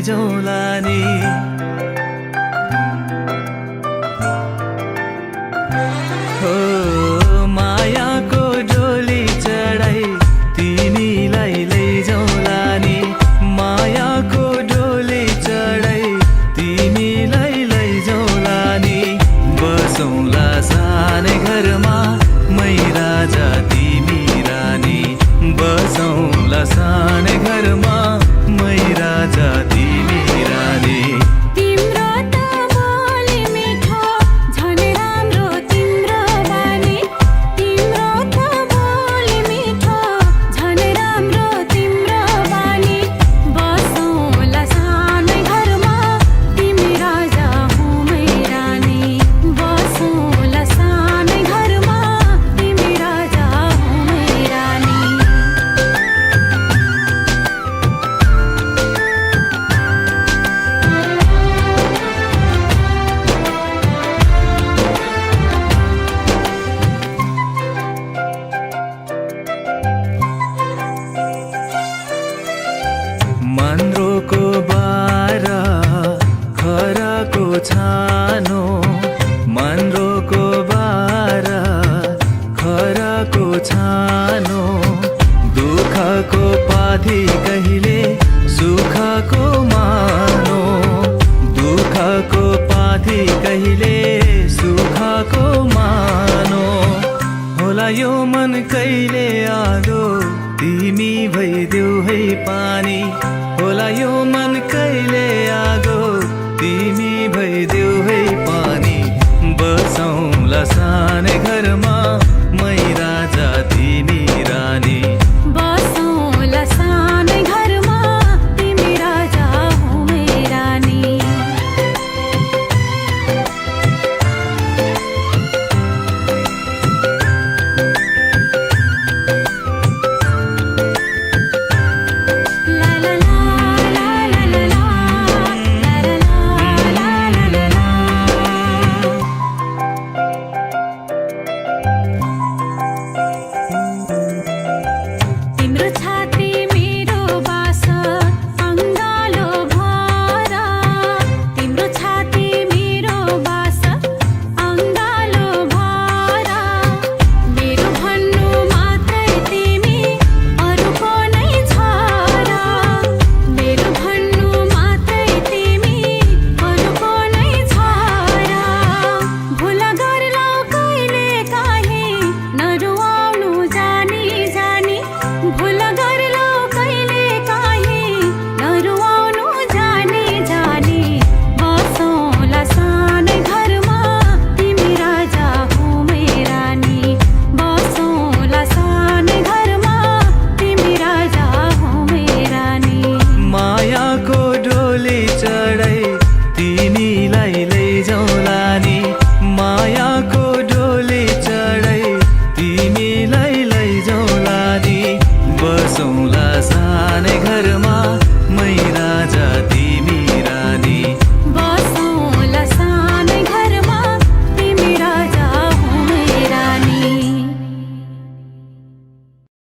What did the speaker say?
लैजाउला नि। हो मायाको डोली चढाई तिमीलाई लैजाउला नि। मायाको डोली चढाई तिमीलाई लैजाउला नि। बसौँला सानै घरमा मै राजा तिमी रानी। बसौँला सानै घरमा मै राजा तिमी रानी। तिम्रो त बोली मिठो झन् राम्रो तिम्रो बानी। तिम्रो त बोली मिठो झन् राम्रो तिम्रो बानी। बसौँला सानै घरमा तिमी राजा हुँ मै रानी। बसौँला सानै घरमा तिमी राजा हुँ मै रानी। मन्द्रोको बारा खराको छानो। मन्द्रोको बारा खराको छानो। दुःखको पाथी कहिले सुखको मानो। दुःखको पाथी कहिले सुखको मानो। होला यो मन कहिले आगो तिमी भइदेऊ है पानी। होला यो मन कहिले आगो तिमी भइदेऊ है पानी। बसौँला सानै घरमा मै राजा तिमी रानी। बसौँला सानै घरमा तिमी राजा हुँ मै रानी। ला ला ला ला ला ला ला ला ला ला ला। तिम्रो छाती मेरो बास अङ्गालो भर। तिम्रो छाती मेरो बास अङ्गालो भर। मेरो भन्नु मात्रै तिमी अरूको नै छ र। मेरो भन्नु मात्रै तिमी अरूको नै छ र। भुल गर्लौ कहिले काहीँ नरुवाउनु जानी जानी। भुल गर्लौ कहिले काहीँ नरुवाउनु जानी जानी। बसौँला सानै घरमा तिमी राजा हुँ मै रानी। बसौँला सानै घरमा तिमी राजा हुँ मै रानी। मायाको डोली चढाई तिमीलाई लैजाउला नि। मायाको डोली चढाई तिमीलाई लैजाउला नि। बसौँला सानै घरमा